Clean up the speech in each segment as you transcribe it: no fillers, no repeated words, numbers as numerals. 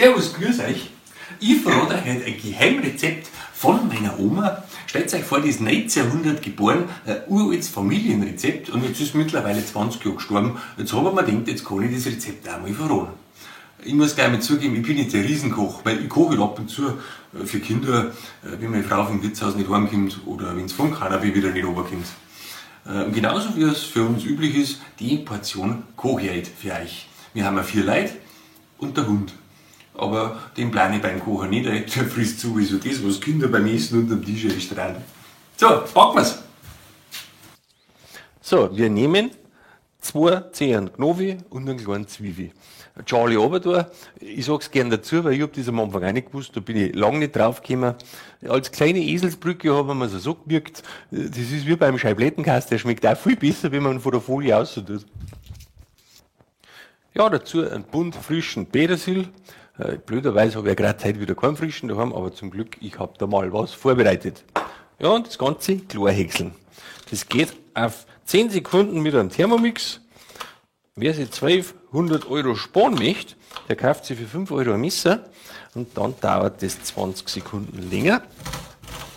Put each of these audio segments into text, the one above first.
Servus, grüß euch. Ich verrate euch heute ein Geheimrezept von meiner Oma. Stellt euch vor, die ist 1900 geboren, ein uraltes Familienrezept und jetzt ist mittlerweile 20 Jahre gestorben. Jetzt habe ich mir gedacht, jetzt kann ich das Rezept auch mal verraten. Ich muss gleich mal zugeben, ich bin nicht der Riesenkoch, weil ich koche halt ab und zu für Kinder, wenn meine Frau vom Wirtshaus nicht heimkommt oder wenn's vom Cannabis wieder nicht runterkommt. Und genauso wie es für uns üblich ist, die Portion koche ich heute für euch. Wir haben ja 4 Leute und der Hund. Aber den plane ich beim Kochen nicht ein, der frisst sowieso das, was Kinder beim Essen unterm Tisch einstrahlen. So, packen wir's! So, wir nehmen 2 Zehen Knobi und einen kleinen Zwiebel. Charlie runter tun. Ich sag's gern dazu, weil ich hab das am Anfang auch nicht gewusst, da bin ich lang nicht drauf gekommen. Als kleine Eselsbrücke haben wir es so gemerkt, das ist wie beim Scheiblettenkasten, der schmeckt auch viel besser, wenn man von der Folie außen tut. Ja, dazu einen Bund frischen Petersil. Blöderweise habe ich ja gerade heute wieder keinen frischen daheim, aber zum Glück, ich hab da mal was vorbereitet. Ja, und das Ganze klar häckseln. Das geht auf 10 Sekunden mit einem Thermomix. Wer sich 1200 Euro sparen möchte, der kauft sich für 5 Euro ein Messer und dann dauert das 20 Sekunden länger.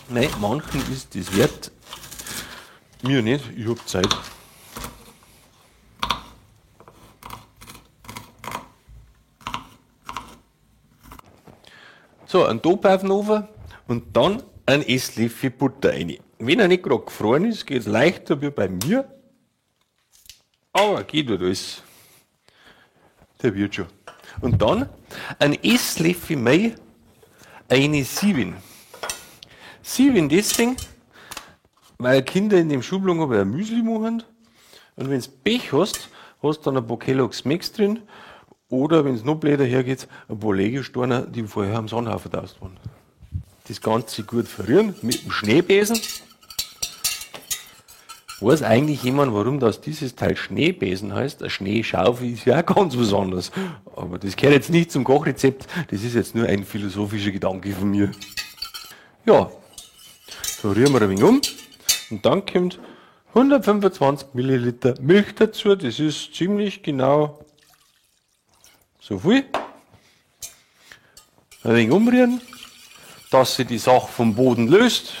Nein, manchen ist das wert. Mir nicht, ich hab Zeit. So, einen Topf auf den Ofen und dann ein Esslöffel Butter rein. Wenn er nicht grad gefroren ist, geht's leichter wie bei mir. Aber geht halt alles. Der wird schon. Und dann ein Esslöffel Mehl, eine Sieben. Sieben deswegen, weil Kinder in dem Schubladen aber ein Müsli machen. Und wenn's Pech hast, hast du dann ein paar Kellogg's Max drin. Oder, wenn's noch blöder hergeht, ein paar Legosteine, die vorher am Sandhaufen vertauscht wurden. Das Ganze gut verrühren mit dem Schneebesen. Weiß eigentlich jemand, warum das dieses Teil Schneebesen heißt? Eine Schneeschaufel ist ja auch ganz was anderes. Aber das gehört jetzt nicht zum Kochrezept, das ist jetzt nur ein philosophischer Gedanke von mir. Ja, so rühren wir ein wenig um und dann kommt 125 Milliliter Milch dazu. Das ist ziemlich genau so viel. Ein wenig umrühren, dass sich die Sache vom Boden löst.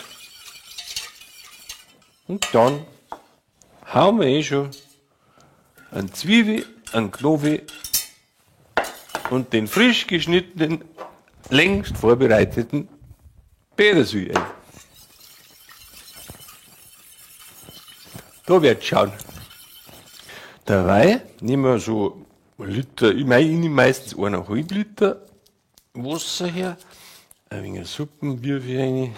Und dann hauen wir eh schon einen Zwiebel, einen Knobi und den frisch geschnittenen, längst vorbereiteten Petersil ein. Da wird's schauen. Dabei nehmen wir so einen Liter, ich meine, ich nehme meistens eineinhalb Liter Wasser her, ein wenig Suppenwürfel rein,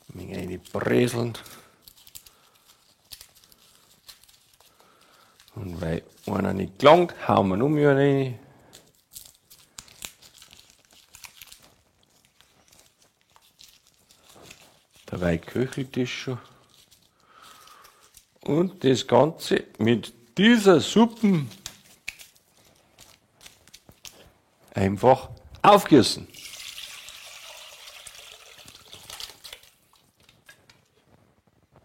ein wenig eine Breseln. Und weil einer nicht gelangt, hauen wir noch mehr rein. Dabei köchelt das schon. Und das Ganze mit dieser Suppen einfach aufgießen.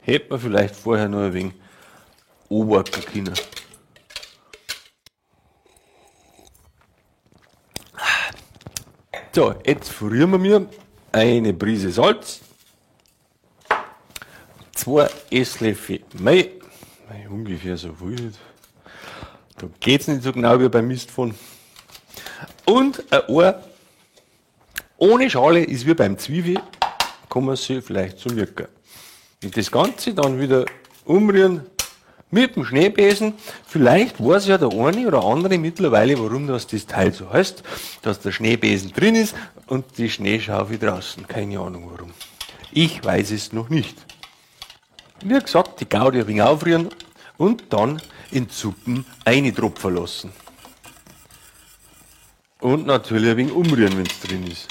Hätte man vielleicht vorher noch ein wenig anwarten können. So, jetzt verrühren wir mir eine Prise Salz, 2 Esslöffel Mehl, ungefähr so viel. Da geht's nicht so genau wie beim Mistfahren. Und ein Ei ohne Schale ist wie beim Zwiebel, kann man sich vielleicht so merken. Und das Ganze dann wieder umrühren mit dem Schneebesen. Vielleicht weiß ja der eine oder andere mittlerweile, warum das Teil so heißt, dass der Schneebesen drin ist und die Schneeschaufel draußen. Keine Ahnung warum. Ich weiß es noch nicht. Wie gesagt, die Gaudi ein wenig aufrühren und dann in die Suppen eintropfen lassen. Und natürlich ein wenig umrühren, wenn's drin ist.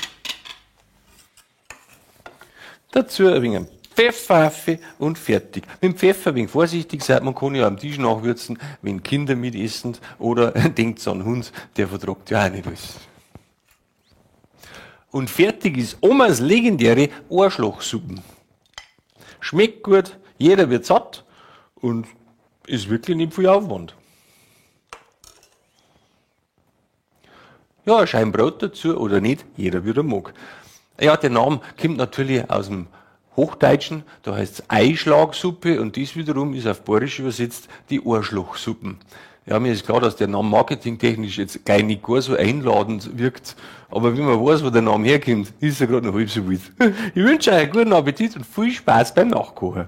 Dazu ein wenig Pfeffer und fertig. Mit dem Pfeffer ein wenig vorsichtig sein, man kann ja am Tisch nachwürzen, wenn Kinder mitessen oder denkt an einen Hund, der vertragt ja auch nicht alles. Und fertig ist Omas legendäre Arschlochsuppen. Schmeckt gut, jeder wird satt und ist wirklich nicht viel Aufwand. Ja, ein Schein Brot dazu oder nicht, jeder wie er mag. Ja, der Name kommt natürlich aus dem Hochdeutschen, da heißt's Eischlagsuppe und dies wiederum ist auf Bayerisch übersetzt die Arschlochsuppen. Ja, mir ist klar, dass der Name marketingtechnisch jetzt gleich nicht gar so einladend wirkt, aber wie man weiß, wo der Name herkommt, ist er gerade noch halb so wild. Ich wünsche euch einen guten Appetit und viel Spaß beim Nachkochen.